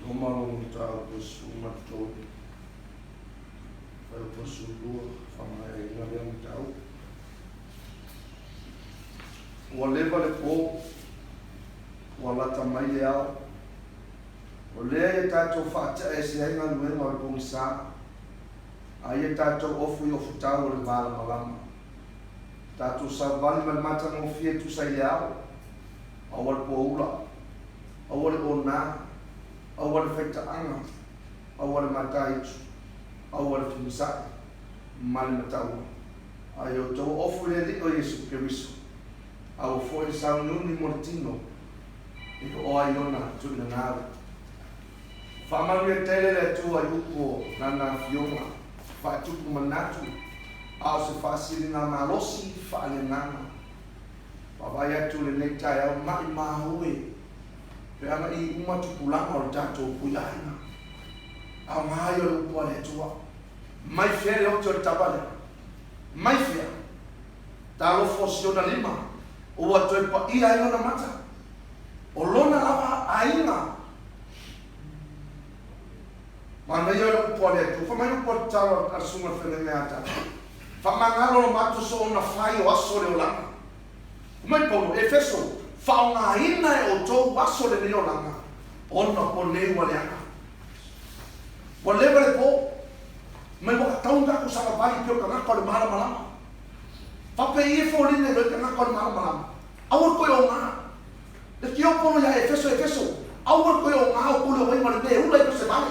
Roma lona mataupu e 13, fuaiupu e 12, faamaeaina lea mataupu. Ua leva le po, ua lata mai le ao. O lea ia tatou faatea ese ai galuega o le pogisa, a ia tatou ofu i ofutau o le malamalama. Tatou savali ma le matagofie e tusa i le ao, aua le poula, aua le ona, aua le faitaaga, aua le mataitu, aua le femusa'i, ma le mataua. A ia outou ofu i le Alii o Iesu Keriso, aua foi le sauniuni mo le tino i oo ai ona tuuina gau. Faamanuia tele le Atua i upu o Lana Afioga, faatupu manatu, a o se faasiligamalosi faaleagaga. Vaavaai atu lenei taeao maimau e pe ana i uma tupulaga o le tatou puiaiga. Aoga ia o le upu a le Atua. Mai fea le oti o le tama lea? Mai fea? Talofa o Siona lima, ua toe paia ai lona mata. O lona lava aiga. Manaia le upu a le Atua. Fai mai upu a le tatalo a le susuga i le feagaiga ia tatou. Faamagalo lo matou soona fai o aso le olaga. Fai mai Paulo, Efeso, faaaogaina e outou aso lenei olaga, ona o nei ua leaga. Ua leva le po, mai ua tatau ona tatou savavali pei o tagata o le malamalama. Faapei e foliga i loi tagata o le malamalama, aua le toe oga. Le tiopolo ia Efeso, Efeso, aua le toe oga o tole o ai ma le mea e ula ai se vale.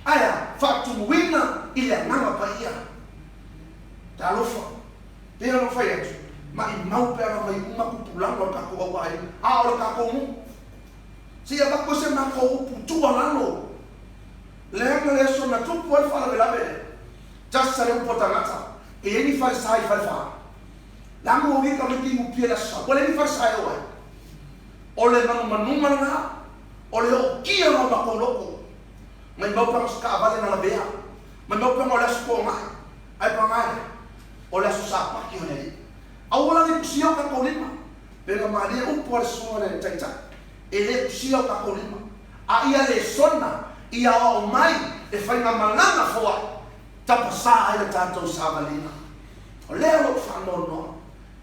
Ae a, faatumuina i le Agaga Paia. Talofa, pei ona ou fai atu, maimau pe ana mai uma tupulaga o le tatou auaiga, a o le tatou nuu. Se i avatu ai se matou upu tuualalo, leaga le aso na tupu ai le faalavelave lea, tasi le upu a tagata, e i ai ni falesa i Falefa. Leaga ua ui tamaiti i Upia i le Aso Sa, ua leai ni falesa e o ai. O le manumanuga lena, o le ootia o matou loto. Maimau pe ana o se taavale na lavea, maimau pe ana o le Aso Toonai, ae paga lea, o le Aso Sapati o le Alii. Aua la ne i tusia o tatou lima, pe na malie upu a le Susuga i le Taitai, e le tusia o tatou lima, a ia lesona ia aoao mai le faigamalaga foai, tapasā ai le tatou savaliga. O lea o lo o faanoanoa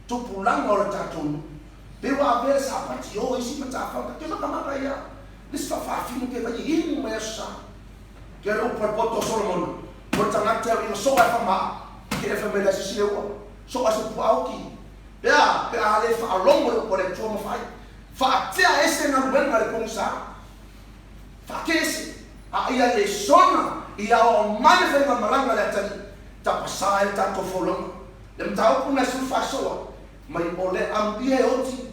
tupulaga o le tatou nuu, pei ua avea le Sapati i o isi matafao ta te matamata ia le isi faafafine te vai e inu mai Aso Sa. Ke le upu a le poto o Solomona, mo le tagata e uiga soa e whamaa, ke e whamele a sisi le ua, soa se pua oki. Pe a, pe a le whaalogo le upu a le Atua ma whai. Whaatea ese galuega le pogisa. Whaake ese, a ia lesona i aoao mai le faigamalaga le atalii, tapasā ai le tatou folauga. Le mataupu na e sulu mai o le amuia e oti,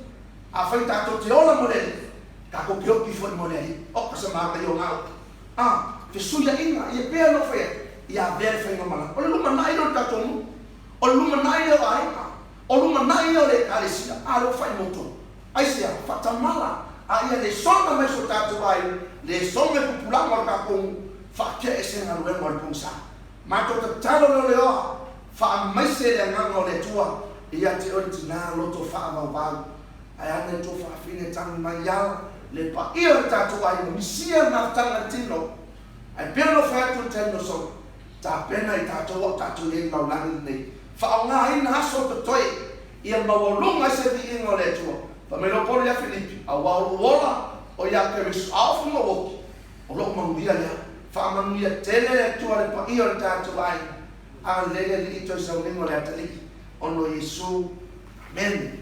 afai tatou te ola mo le Alii, tatou te oti foi mo le Alii. O ka se manaia o na upu. A, fesuiaiga, ia pei ona ou fai atu, ia avea le faigamalaga. O le lumanai lea o le tatou nuu. O le lumanai lea o aiga. O lumanai lea o le Ekalesia. A, lea ua fai mo outou. Aisea? Faatamala, a ia lesona mai so tatou aiga, lesona i pupulaga o le tatou nuu, faatea ese galuega o le pogisa. Matou tatalo lea o le oa, faamaise le agaga o le Atua ia te oe le tina loto faavauvau. Ae a nai tou faafine tagi mai ala le paia o le tatou aiga, misia le mafutaga i le tino. Ae pei ona ou fai atu i le taimi o sola, tapena i tatou a o tatou i ai i le lalolagi lenei, faaaogaina aso o totoe ia maualuga ai se viiga o le Atua. Fai mai loa Paulo ia Filipi, Aua o lou ola o ia Keriso, a ofu ma ou oki, o lou manuia lea. Faamanuia tele le Atua le paia o le tatou aiga. Agalelei le Alii i toe sauniga o le atalii, ona o Iesu. Amene.